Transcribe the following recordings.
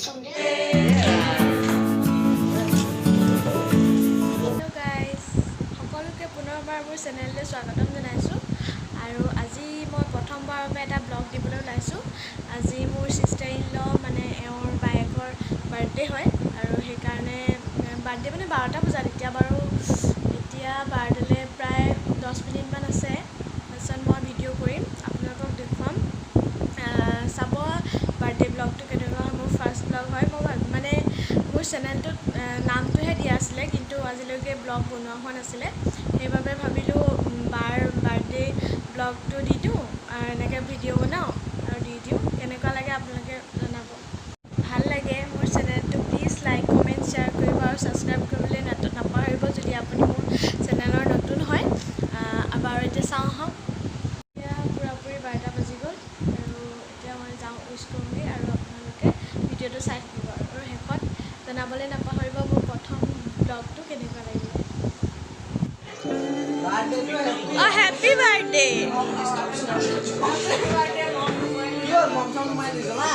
Hello' guys, সকলোকে পুনৰবাৰ মোৰ চেনেললৈ স্বাগতম জনাইছোঁ। আৰু আজি মই প্ৰথমবাৰৰ বাবে এটা ব্লগ দিবলৈ ওলাইছোঁ। আজি মোৰ ছিষ্টাৰ ইন ল, মানে এওঁৰ বায়েকৰ বাৰ্থডে হয় আৰু সেইকাৰণে বাৰ্থডে মানে 12টা বজাত। এতিয়া বাৰু এতিয়া 12টালৈ প্ৰায় 10 মিনিটমান আছে। তাৰপিছত মই ভিডিঅ' কৰিম, আপোনালোকক দেখুৱাম। চাব বাৰ্থডে ব্লগটো কেনেকুৱা হয়। মোৰ ফাৰ্ষ্ট ব্লগ হয়। মই মানে মোৰ চেনেলটোত নামটোহে দিয়া আছিলে, কিন্তু আজিলৈকে ব্লগ বনোৱা হোৱা নাছিলে। সেইবাবে ভাবিলোঁ বাৰ বাৰ্থডে ব্লগটো দি দিওঁ আৰু এনেকৈ ভিডিঅ' বনাওঁ আৰু দি দিওঁ। কেনেকুৱা লাগে আপোনালোকে জনাব। ভাল লাগে মোৰ চেনেলটো, প্লিজ লাইক, কমেণ্ট, শ্বেয়াৰ কৰিব আৰু ছাবস্ক্ৰাইব কৰিবলৈ নাপাহৰিব যদি আপুনি মোৰ চেনেলৰ নতুন হয়। বাৰু, এতিয়া চাওঁ আহক। এতিয়া পূৰাপূৰি 12টা বাজি গ'ল আৰু এতিয়া মই যাওঁ, উইচ কৰোঁগৈ আৰু আপোনালোকে ভিডিঅ'টো চাই থাকিব আৰু শেষত জনাবলৈ নাপাহৰিব মোৰ প্ৰথম ব্লগটো কেনেকুৱা লাগিলে। অঁ, হেপ্পী বাৰ্থডে। কি হ'ল, মম চম সোমাই দিছ না?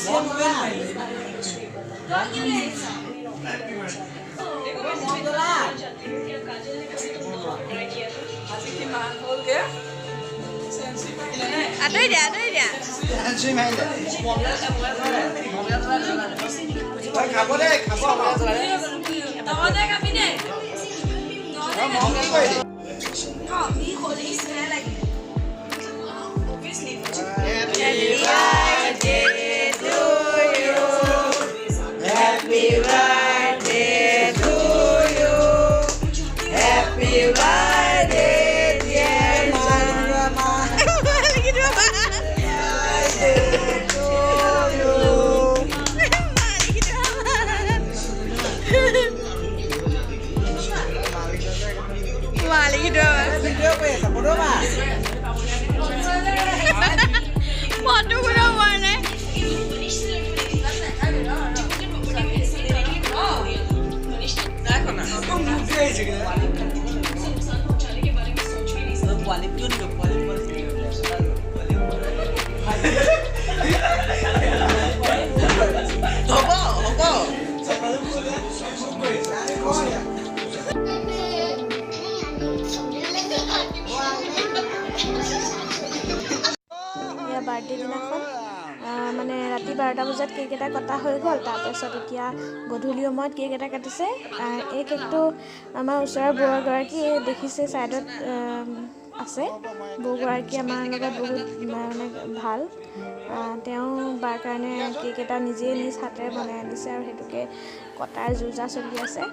মম মম জ্বলা। আজি কিমান হ'লগে? চেঞ্চুৰী মাৰিলে নে? আঁতৰি দিয়া, আঁতৰি দিয়া। চেঞ্চুৰী মাৰিলে। তই খাব দে, খাব। তহঁতে খাবি নে? তই মম কি কৰিলি? Happy birthday to you. Happy birthday to you. Happy birthday, dear mama. Birthday to you. Video কৰি আছা, ফটো মাৰ। ফটো কোনো পোৱা নাই। হ'ব হ'ব। এয়া বাৰ্থডে দিনাখন মানে ৰাতি 12টা বজাত কেক এটা কটা হৈ গ'ল। তাৰপাছত এতিয়া গধূলি সময়ত কেক এটা কাটিছে। এই কেকটো আমাৰ ওচৰৰ বৌ এগৰাকী দেখিছে, ছাইডত আছে। বৌগৰাকী আমাৰ লগত বহুত মানে ভাল। তেওঁ বাৰ কাৰণে কেক এটা নিজেই নিজ হাতেৰে বনাই আনিছে আৰু সেইটোকে কটাৰ যো জা চলি আছে।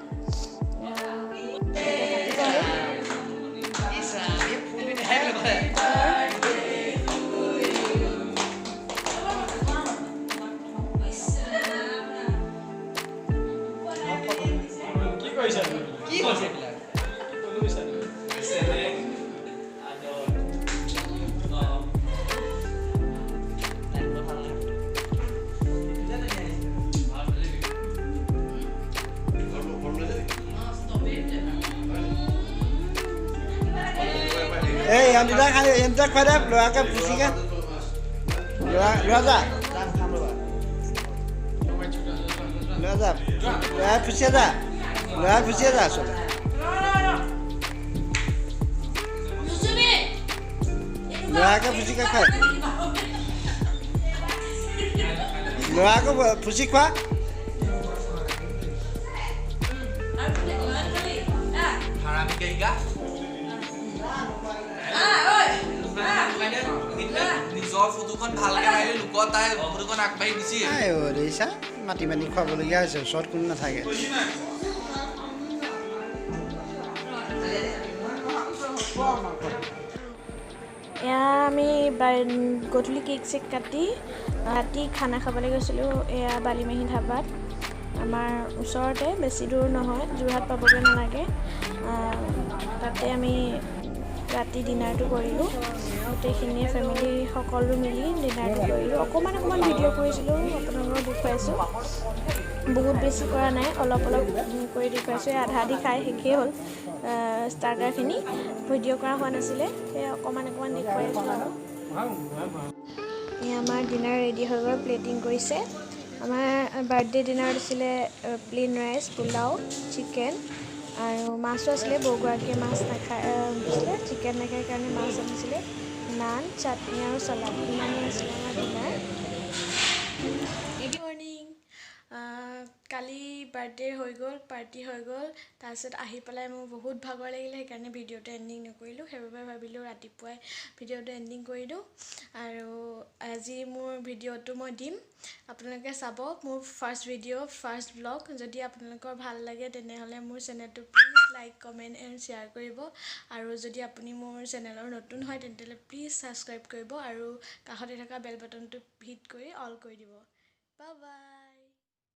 এতিয়া কাটিব আৰু। কি কৰিছা? কি হৈছে এইবিলাক? চেনেহ, আদৰ। অঁ। ভাল। ভাল পালি? এই ইহঁত দুটা খালি, ইহঁত দুটাক খুৱাই দে। ল'ৰাকে ফুচিকে ল'ৰা, ল'ৰা যা, ল'ৰা যা, ল'ৰাই ফুচিয়ে যা, ল'ৰাই ফুচিয়ে যা আচলতে। ল'ৰাকে ফুচিকে খুৱাই, ল'ৰাকো ফুচি খোৱা। হাৰামি গায়িকা, নিজৰ ফটোখন ভালকে মাৰিলে, লোকৰ তাই ফটোখন আগবাঢ়ি গুচি। আই অ' দেখিছা, মাতি মাতি খুৱাবলগীয়া হৈছে, ওচৰত কোনো নাথাকে। এয়া আমি গধূলি কেক চেক কাটি ৰাতি খানা খাবলৈ গৈছিলোঁ। এয়া বালিমাহী ধাবাত, আমাৰ ওচৰতে, বেছি দূৰ নহয়, যোৰহাট পাবগৈ নালাগে। তাতে আমি ৰাতি ডিনাৰটো কৰিলোঁ। গোটেইখিনিয়ে ফেমিলি সকলো মিলি ডিনাৰটো কৰিলোঁ। অকণমান অকণমান ভিডিঅ' কৰিছিলোঁ, আপোনালোকক দেখুৱাইছোঁ। বহুত বেছি কৰা নাই, অলপ অলপ কৰি দেখুৱাইছোঁ। এই আধা আধি খাই শেষেই হ'ল ষ্টাৰ্টাৰখিনি। ভিডিঅ' কৰা হোৱা নাছিলে, সেয়ে অকণমান অকণমান দেখুৱাই আছোঁ আৰু। এয়া আমাৰ ডিনাৰ ৰেডি হৈ গ'ল, প্লেটিং কৰিছে। আমাৰ বাৰ্থডে ডিনাৰত আছিলে প্লেইন ৰাইচ, পোলাও, চিকেন আৰু মাছো আছিলে। বৌগৰাকীয়ে মাছ নাখায় আছিলে, চিকেন নাখায় কাৰণে মাছ আনিছিলে। নান, চাটনি আৰু চালাড, ইমানেই আছিলে আমাৰ ডিনাৰ। Good morning. কালি বাৰ্থডে হৈ গ'ল, পাৰ্টি হৈ গ'ল। তাৰপিছত আহি পেলাই মোৰ বহুত ভাগৰ লাগিলে, সেইকাৰণে ভিডিঅ'টো এণ্ডিং নকৰিলোঁ। সেইবাবে ভাবিলোঁ ৰাতিপুৱাই ভিডিঅ'টো এণ্ডিং কৰি দিওঁ। আৰু আজি মোৰ ভিডিঅ'টো মই দিম, আপোনালোকে চাব। মোৰ ফাৰ্ষ্ট ভিডিঅ', ফাৰ্ষ্ট ব্লগ। যদি আপোনালোকৰ ভাল লাগে, তেনেহ'লে মোৰ চেনেলটো please like, comment and share কৰিব। আৰু যদি আপুনি মোৰ চেনেলৰ নতুন হয়, তেন্তে প্লিজ ছাবস্ক্ৰাইব কৰিব আৰু কাষতে থকা বেল বাটনটো হিট কৰি অল কৰি দিব। Bye bye.